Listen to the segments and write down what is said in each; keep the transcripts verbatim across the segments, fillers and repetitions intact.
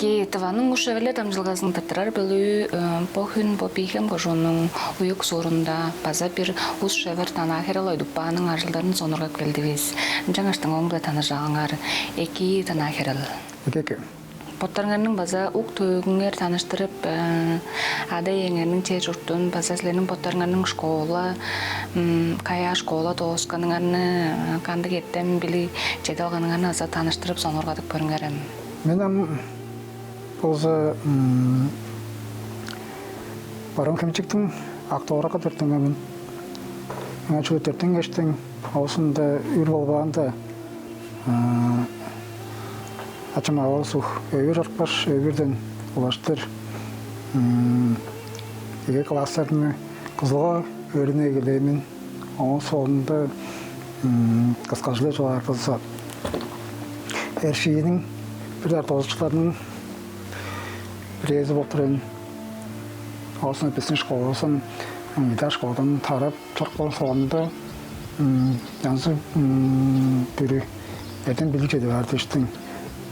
И Тываның ус-шеверлер дамчыдылгазының тырттырар бөлүү, э, бо хүн бо Бии-Хем кожууннуң Уюк суурунда база бир ус-шевер Танаа Херел Ойдупканның ажылдарын сонургап келдивис. Ынчангаштың ооң-биле таныжааңар, экии, Танаа Херел. Экии, экии. Боттарыңарның база ук-төөгүңер таныштырып, э, ада-иеңерниң чер-чуртун, база силерниң боттарыңарның школа, м, каяа школа доосканыңарны, э, кандыг эртем-билиг чедип алганыңарны база таныштырып, сонуургадып көрүңерем. Мен ам болза, м, Барыын-Хемчиктиң Ак-Довуракка төрүттүнген мен. Аңаа чүгле төрүттүнгештиң, оозунда үр болбаанда, а, ачам-авам суг, өвүр чорупкаш, өвүрден улаштыр, м, ийи класстарны Кызылга өөренип эгелээн мен. Ооң соонда, м, кыскажылай чугаалаар болза, РШИ-ниң бир дугаар доозукчуларының бирээзи болуп турар мен. Оозун бистиң школавыстың, м, ынчаар школадан тарап чорупкан соонда, м, янзы, м, бүрү эртем-билиг чедип аар дээштиң,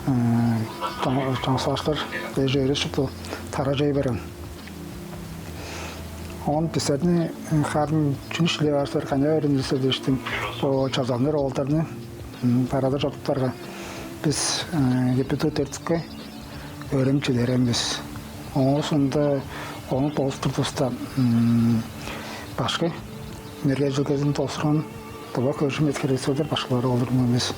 м, чоң-, чоңгуш класстар эш-өөрүвүс шупту таражай барган. Оон бистерни, м, харын чүнү шилип аар силер, канчаар өөренир силер дээштиң, бо чазаннар оолдарны, м, тарадыр чорудуптарга, бис, м, Египетке төрүттүнген өөренип чедип эгелээн бис. Ооң соонда ону доозуп турдувуста, м, башкы мергежилгезин доозуп турган Тыва хөгжүм херекселдери башкылары болур мен бис.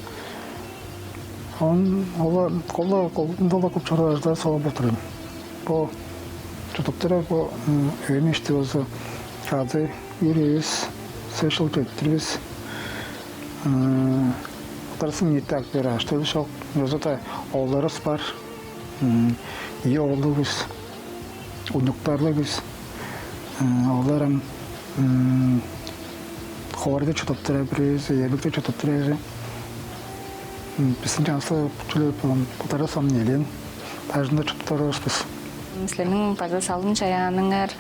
Оон ол-ла, ол-ла, колдуунда-ла кылып чоруур ажылдар солун болуп турар. Бо чудуп турар, бо, м, өөм ишти болза, кады үр эвес сес чыл чедип тур бис. М, ыдырысың ниити ап бээр ажы-төлүвүс чок. Ынчалза-даа оолдарывыс бар. М, ийи оолдуг бис, уйнуктарлыг бис. М, олар ам, м, хоорайда чудуп турар, бирээзи Эгеликте чудуп турар. М, бистиң чаңгыс чүгле бо-, бодарга самнелен бажында чудуп турар бис. Силерниң база салым-чаяаныңар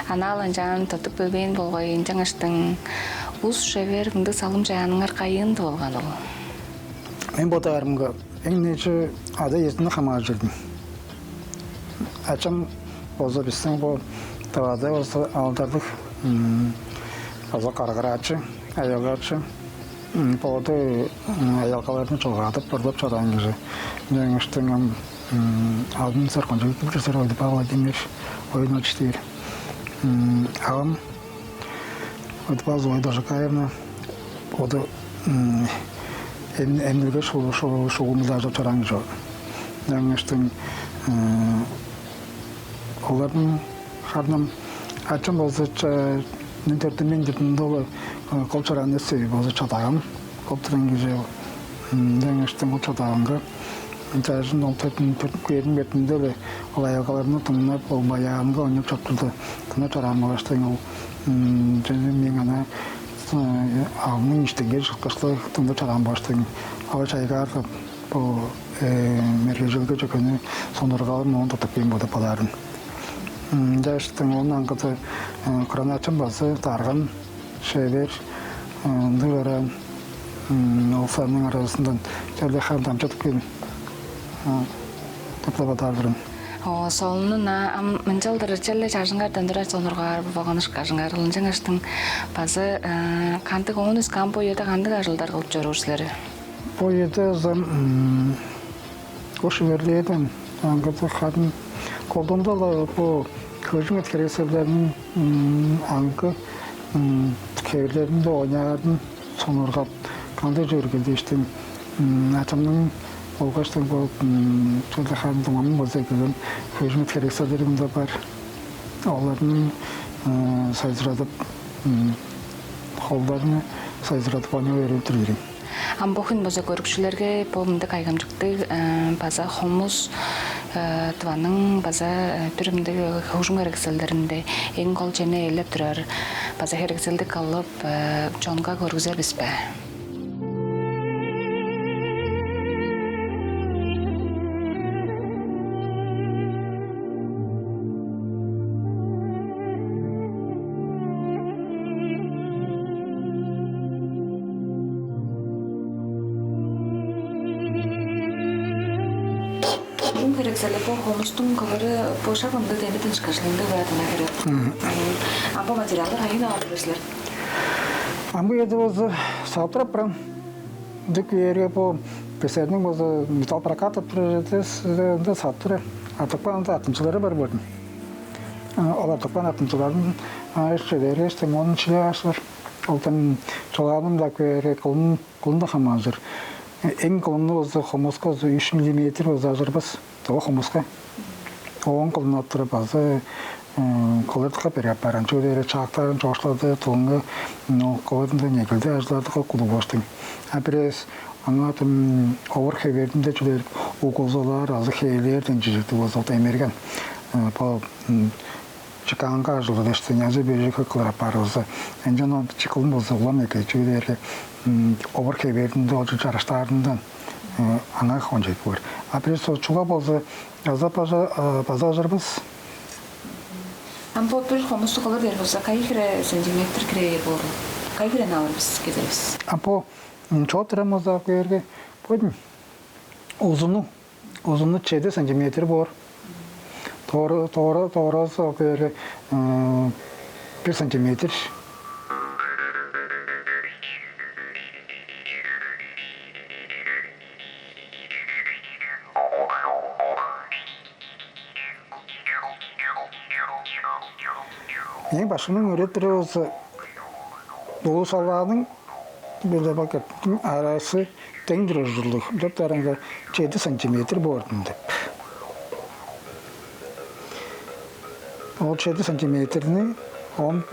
анаа-ла ынчаан тыптып келбээн болгай, ынчангаштың ус-шевер мындыг салым-чаяаныңар кайыын тып алган ол? Мен бодаарымга, эң-не чүве ада-иезимни хамааржы бердим. Ачам болза бистиң бо Тывада болза алдарлыг, м, база каргыраачы, аялгачы, м, боду, м, аялгаларны чогаадып, ырлап чораан кижи. Мээң ынчангаштың ам, м, алдын сер кончуг билдирсер ойду Павел Владимирович Ойнович дээр. М, авам Ыдып алза, Зоя Доржукаевна, оду, м, эм-, эмнелге шу-, шу-, шугумчулажып чораан чоор. Ынчангаштың, м, оларның харын ам ачам болза, ча-, мен төрүттүнген чуртумда ол, э, кол чораан эвес, болза чадааган кылып турган кижи. М, ынчангаштың ол чадааганга чажын ол төрүттүн-, төрүттүнүп кээриниң бетинде-ле ол аялгаларны дыңнап, ол баянга ойнап чоруп турда, дыңнап чораан болгаштың ол, м, чүнү мээң ана, э, авамның иштинге чыткаш-ла дыңнап чораан болгаштың, ала чайгаар кылып, бо, э, мергежилге чөкени сонуургалым оон тудуп кээн бо деп бодаар мен. М, ынчангаштың оон аңгыда, э, кырган-ачам база дарган, шевер, ындыг дораан, м, ол сарның аразындан черле харын дамчыдып кээр, а, деп-ле бодаар-дыр мен. О, солунну-на, ам мынчалдыр черле чажыңардан тура сонуургаар болган ышкажыңар, ынчангаштың база, э, кандыг, оон өске ам бо үеде кандыг ажылдар кылып чоруур силер? Бо үеде ызам, м, Ош Иверлээден аңгыда харын колдуунда-ла бо хөгжүм херекселдериниң, м, аңгы, м, хевирлеринде ойнаарын сонуургап, кандыг чоргул дээштиң, м, ачамның болгаштың бо, м, чүгле харын дуңмамның болза эккелген хөгжүм херекселдери мында бар. Оларның, м, сайзырадып, м, холдарын сайзырадып, ону өөренип тур ийин. Ам бо хүн база көрүкчүлерге бо мындыг кайгамчыктыг, э, база хомус, э, Тываның база, э, бир мындыг хөгжүм херекселдеринде эң кол черни ээлеп турар база херекселди кылып, э, чонга көргүзер бис бе? Бүгүн херек Бо хомустуң кылыры бо шак ындыг дени тынчкажылында баадына кирет. Ам бо материалдар кайын алып бересилер? Ам бу эди болза саптырап барам. Дык ээрге бу песерниң болза металл прокат турар эдес ында саптырар. Артыкпаан ында артынчылары бар болдум. Ол артыкпаан артынчыларын аайышчы дээрге эстең он чиле аашлар. Олтан чугааным да көөрге кылын кылында хамаажыр. Эң кылымны болза хомуска болза үч миллиметр болза ажырбас. Того хомуска. Оон кылын оттура база кылырдыкка берип аппаран чүглери чаактарын чоошлады тууңга кылырында негилде ажылардыга кулугуштуң. А бирээс аңаатым овур хевердинде чүлер угулзалаар азы хээлээрден чижикти болза эмерген. Бо чыкаанга ажылы дээштиң янзы бежик кылырап баарывызы. Энчен ол чыкылын болза улам эки чүглери овур хевердинде ол чарыштаарындан аңаа кончуп боор. А бир сочуга болза аза база база ажырбыз. Ам бо бир хомусту кылыр дээр болза кайы хире сантиметр кире боор? Кайы хирени алырбыз кезербиз? А бо чоот рамаза кээрге бодим узуну узуну чеди сантиметр боор. Тоора тоора тоорасы кээрге бир сантиметр. Эң башкының өөредири болза дулуу салааның бир бакеттиң арасы тең турар ужурлуг деп даранга чеди сантиметр боордун деп. Ол чеди сантиметрни он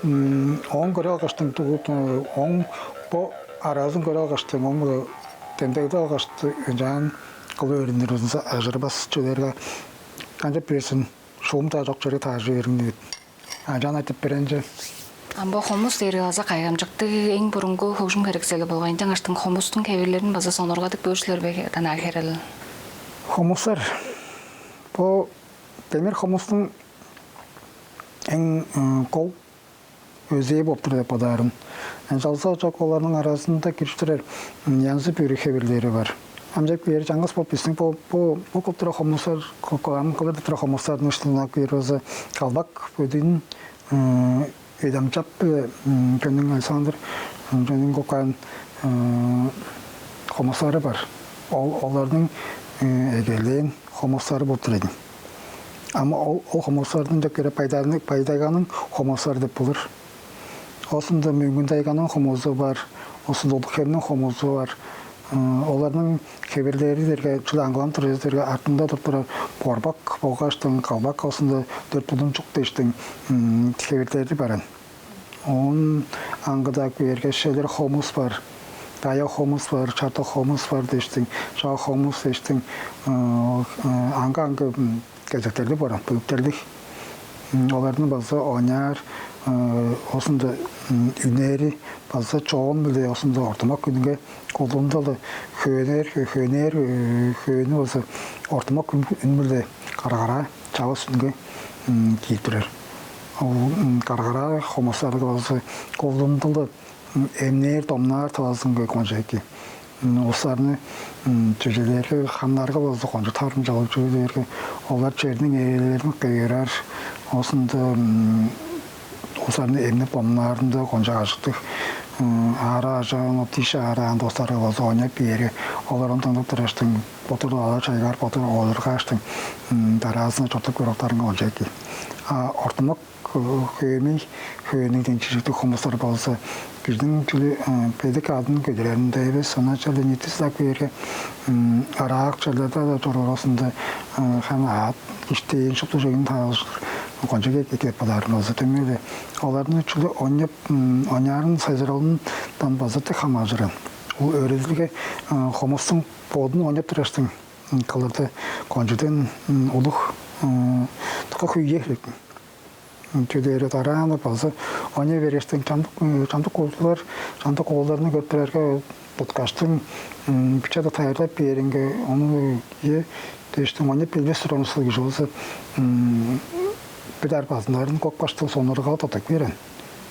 он көрө алгаштың тугуп он бо аразын көрө алгаштың он демдегде алгашты ынчаан кылып өөрүнүр узунса ажырбас чүлерге канчап бирээсин шуум-даа чок черге таажы бериңни деп. Ынчаан айтып беренче. Ам бо хомус дээрге база кайгамчыктыг эң бурунгу хөгжүм херексели болган. Ынчангаштың хомустуң хевирлерин база сонургадып көрүшүлер бе данаа херел. Хомустар бо демир хомустуң эң кол өзээ болуп тур деп бодаарым. Ынчалза чок оларның аразында кирип турар янзы бүрү хевирлери бар. Амчап кээр чаңгыс болуп бистиң бо бо бо кылып турар хомустар кылып кылып турар хомустардын ушунуна кээр болза калбак бөдүүн ыдамчап көнүң Александр көнүң кокаан хомустары бар. Ол оларның эгелээн хомустары болуп турар эдим. Ама ол ол хомустардын деп кире байдаганы байдайганың хомустары деп болур. Оосунда мөңгүн тайганың хомузу бар, оосунда улуг хемниң хомузу бар. Оларның хевирлери дээрге чүле аңгыланып турар дээрге артында туруп турар борбак болгаш калбак оосунда дөрт булунчук дээштиң хевирлери баран. Оон аңгыда күерге шелер хомус бар, дая хомус бар, чартык хомус бар дээштиң, чаа хомус дээштиң аңгы-аңгы кезектерлиг баран, бөлүктерлиг. Оларның база оняар оозунда үнээри база чоон биле оозунда ортумак үнүнге колдуунда-ла хөөнээр хөөнээр хөөнү база ортумак үнүн-биле каргара чавыс үнүнге киип турар. Ол каргара хомустарга база колдуунда-ла эмнээр домнаар талазынга конча эки. Улустарны чүвелээрге хамнаарга болза кончуг таарымчалыг чүвелээрге олар черниң ээлерин кыйгырар, оозунда улустарны эмнеп домнаарында кончуг ажыктыг аара ажаан диш аараан достарга болза ойнап бээрге олар ону тыңнап тураштың бодур ала чайгаар бодур оолургааштың дараазына чортуп көрүктарынга конча эки. А ортумак хөөмей хөөнүң денчижиктиг хомустар болза бирдиң чүлү бедик адын көдүреринде эвес, ынчалдыр ниитис-даа кээрге ыраак черлерде-даа чоруургазында хана аът иштээн шупту чегин таалыштыр кончуг эки кээп калаарын болза дөмей-ле оларны чүлү оняп оняарын сайзыралындан база тык хамаажыран. Ол өөредилге хомустуң бодун оняп тураштың кылырды кончуден улуг тыка хүйге хириктин. Чүдээри дарааны база оне берештиң чамдык чамдык куулдулар, чамдык куулдарны көрүп турарга туткаштың биче-даа тайылгап бээринге ону ие дээштиң оне билбес турган ушул кижи болза бир арбазыннарын кокпаштың сонургал тотуп берен.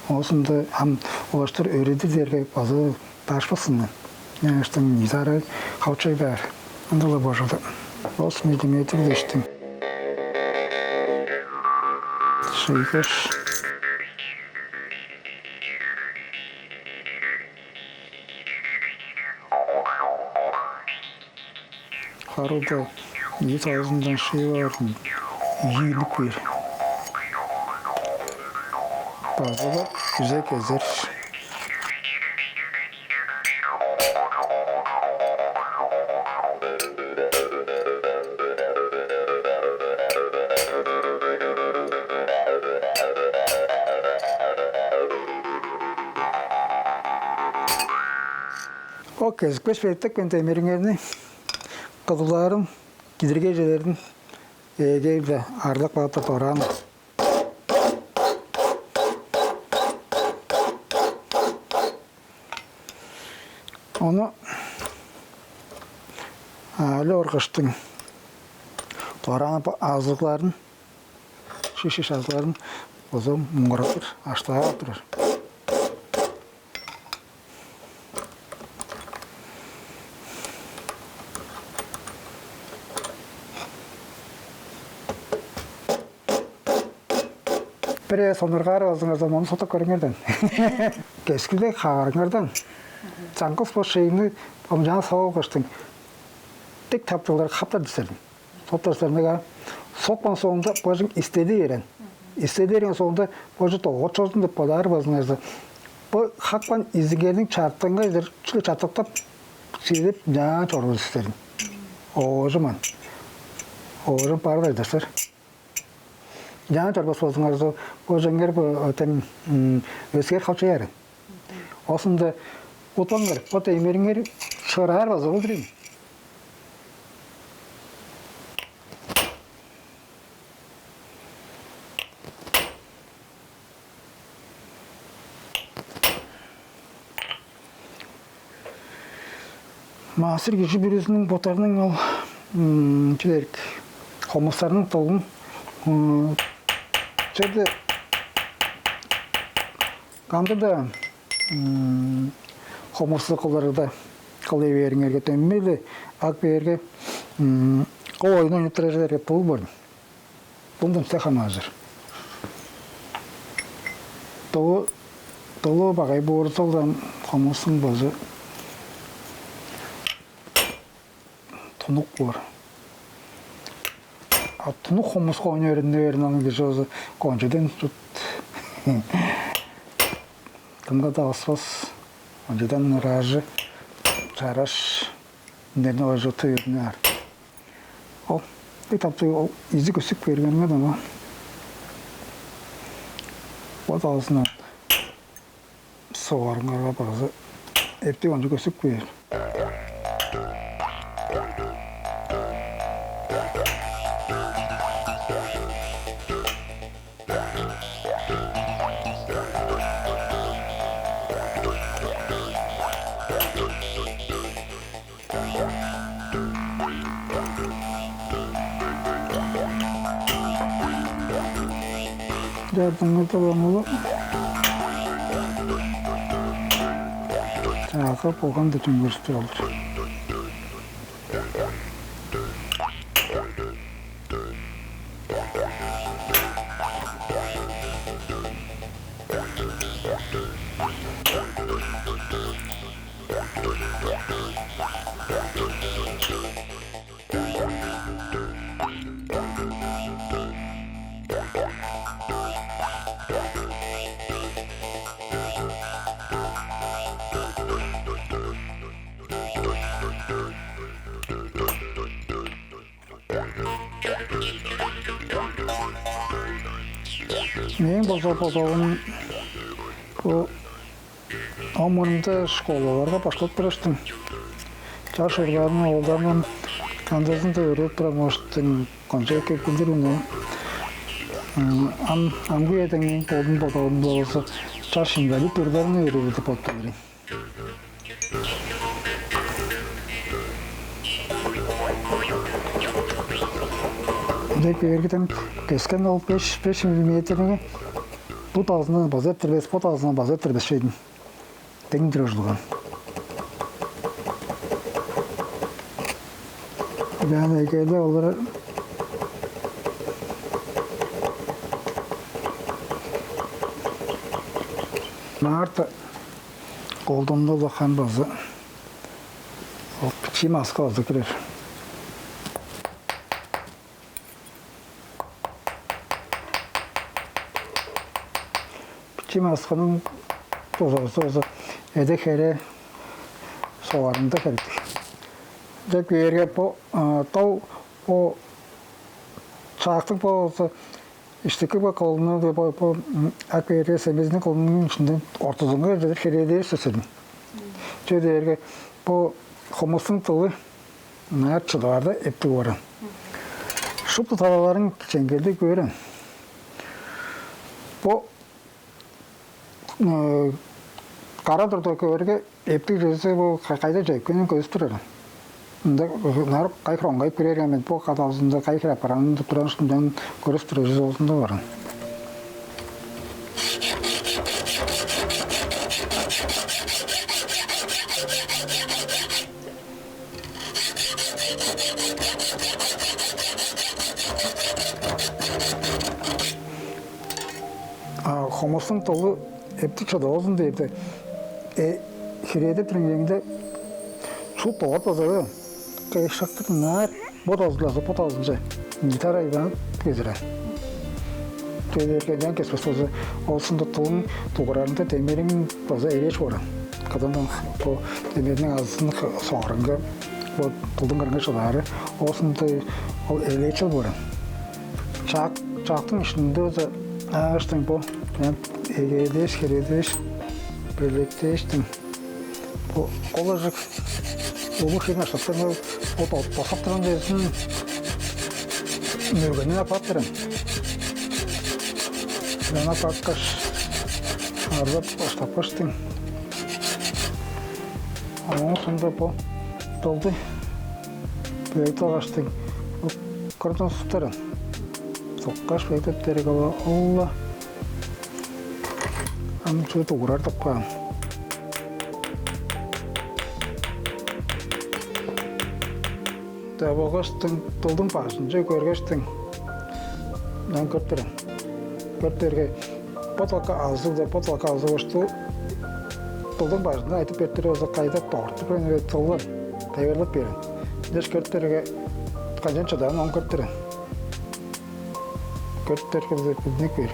Оозунда ам улаштыр өөредир дээрге база дашпасыннан. Яштың изары хавчай баар. Ындыла божуду. Ос миллиметр дээштиң. Шыйгаш. Харылда ийи талазындан шыйып аарын, ийи үлүп бээр. База-ла күзек эзер. О, кезикпес бертик мен демириңерни, кыдыглаарым, кидирге эжелерин эгелде арлак баатыр дораан. Ону аалы оргаштың дораан азыгларын, шиш-шиш азыгларын база муңгарадыр, аштаап турар. Бир эвес сонургаар болзуңарза, мону соттап көрүңерден. Кескилдей хаарыңардан. Чаңгыс бо шыйны омчаан соолгаштың, дег таптыглар хаптар дистердим. Соттар стернега сокпан соонда божуң истеди берен. Истеди берген соонда божу долгот чордун деп бодаар болзуңарза, бо хакпан изиңерниң чартыынга чедир чүгле чартыктап, сиидип, мынчаан чоруур силерин. Оожуман. Оожум баар дайдырсыр. Мынчаан чорбас болзуңарза, божуңер бо тем өскер халчаяарын. Осунда утпаңар, бо демериңер шыраар база болдур ийин. Маастыр кижи бүрүзүнүң боттарының ол чүдерик хомустарының долун чеде кандыг-даа хомусту кылырда кылый бээриңерге, дөмей-ле ак бээрге, кол оюн ойнап турар чүдерге тыл болуң. Бундан все хамаажыр. Доо доо багай боору солдан хомустуң бозу тунук боор. А тунук хомуска ойнап өөрүнүп берин аны кижи болза кончудан тут кымга-даа оспас, кончудан ыраажы, чараш, үндерни ойжукту өөрүнүп аар. Ол бир таптыг ол изи көсүк бергениңер ама бо талызындан соорунгарга база эптиг ончу көсүк бээр. Дядыңы доламылы. Чаакы болган бүтүн көрүстүр алыр. Мээң болза бодалым бо ам мурнунда школаларга башкылап турар-дыр. Чаш уругларның оолдарының кандызын-даа өөредип турар болгаштың, конча эккелдир үнү. Ам амгы үеде мээң бодум бодалым болза чаш инвалид уругларны өөредип деп бодап тур мен. Ынча бергиден кескен ол беш беш миллиметрни бут алзындан база эртирбес, бут алзындан база эртирбес шейдин. Дегендир ужулган. Ынчан эгелеп олар Марта колдуунда улахан база ол бичии маска база кирер. Бичии масканың дозазы база эде-хере согарында херектиг. Деп кээрге бо, а, дал бо чаактыг бо болза, иштики бо кылыгны бо, бо, м, ак бээрге семезиниң кылыгның ишинде ортузунга чедир херээдээр сөстерин. Чүге дээрге бо хомустуң дылы ынаар чыдып аарда эптиг боор. Шупту талаларын чеңгелдиг көөрен. Бо, э, кара турда көөрге, эптиг чүвези бо ка-, кайда чедип кээрин көзүп турар. Ында ынаар кайы хире оңгайып кирер, эми бо кадалызында кайы хире апаранын турар ушкундан көрүп турар чүвези болзун деп барган. А хомустуң дылы эптиг чыдавазын дээрде, э, хирээде турган кижиңде шуут довар база кыйгырыштыр ынаар бо дазылазы, бо дазылче гитара айбаан кезирен. Чүге дээрге ынчан кеспес болза, ол соонда дылың дугурарында демериң база эвээш боор. Кадандан бо демериниң азызын х-, согарынга, бо дылдың кырынга чыдаары, ол соонда ол эвээчел боор. Чаак-, чаактың иштинде болза ааштың бо, ям, эгелээш, херээдээш, белеткээштиң. Бо кол ажык улуг херин аштапсаңар, ол бо-, бо-, босап турган черин мөргенин аппап берем. Ынчан аппапкаш, арлап аштапкаштың. Ооң соонда бо дылды белеткеп алгаштың, бо кырындан суптаран. Суккаш, белеткеп дерек ала, ол-ла. Ам чүү дугурар деп каан. Даа болгаштың, дылдың бажынче көргештиң, ынчан көрүп берем. Көрүп берге, бо дылга алзыг деп, бо дылга алзыг бошту, дылдың бажында айтып берип турар болза, кайда дорттуп берген эвес, дылы тайылбырлап берген. Дээш көрүп берге, канчап чыдаарын оон көрүп берем. Көрүп берге, билдинип бээр.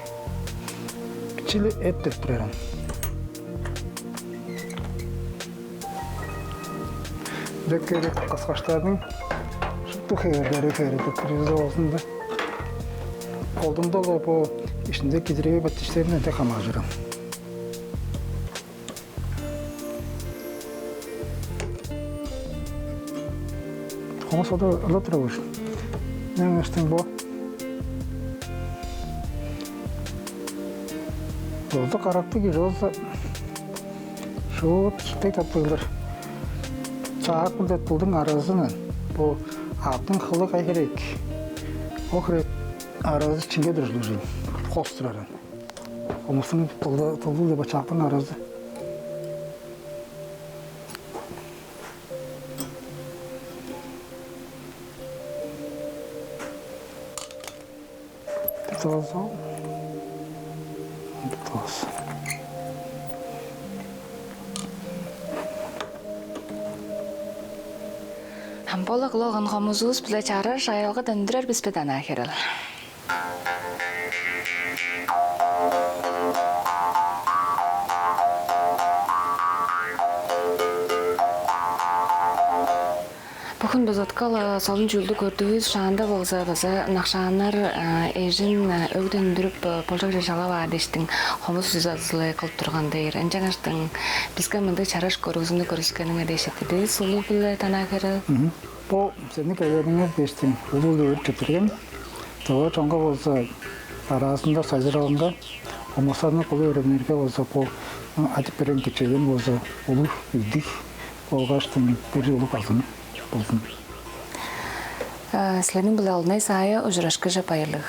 Бичии-ле эт деп турарым. Деп кээрге, кыскаштарның шупту хевирлери хевирлеп турар болзун да. Колдуунда-ла бо иштинде кидирээ бо диштеринден-даа хамааржыр. Хомус ол-даа ырлап турар болуш. Ынчангаштың бо доза карактыг кижи болза, шуут дег таптыг кылыр. Чаак биле дылдың аразындан бо аъттың хылы кайы херек, ол херек аразы чиңге турар ужурлуг, хос турар. Хомустуң дылы, дылы-биле бо чаактың аразы. Бир доза. Бир доза. Ам бо-ла кылып алган хомузувус-биле чараш аялга дөндүрер бис бе, Танаа Херел? Бо хүн база ыткал, а, солун чүүлдү көрдүвүс. Шаанда болза база ынакшааннар, а, эжин, а, өгден үндүрүп, а, болчок чер чалап аар дээштиң, хомус узазылы кылып турган дээр. Ынчангаштың биске мындыг чараш көргүзүгнү көргүскениңер дээш четтирдивис улуу-биле, Танаа Херел. Мгм. Бо силерниң келгениңер дээштиң улуу-биле өөрүп четтирген. Доо чонга болза аразында сайзыралынга, хомустарны кылып өөренирге болза бо, а, айтып берген кичээлериң болза улуг илдиг болгаштың бир улуг азын болзун. Э, силерниң-биле Алдынай Саая, ужурашкыже байырлыг.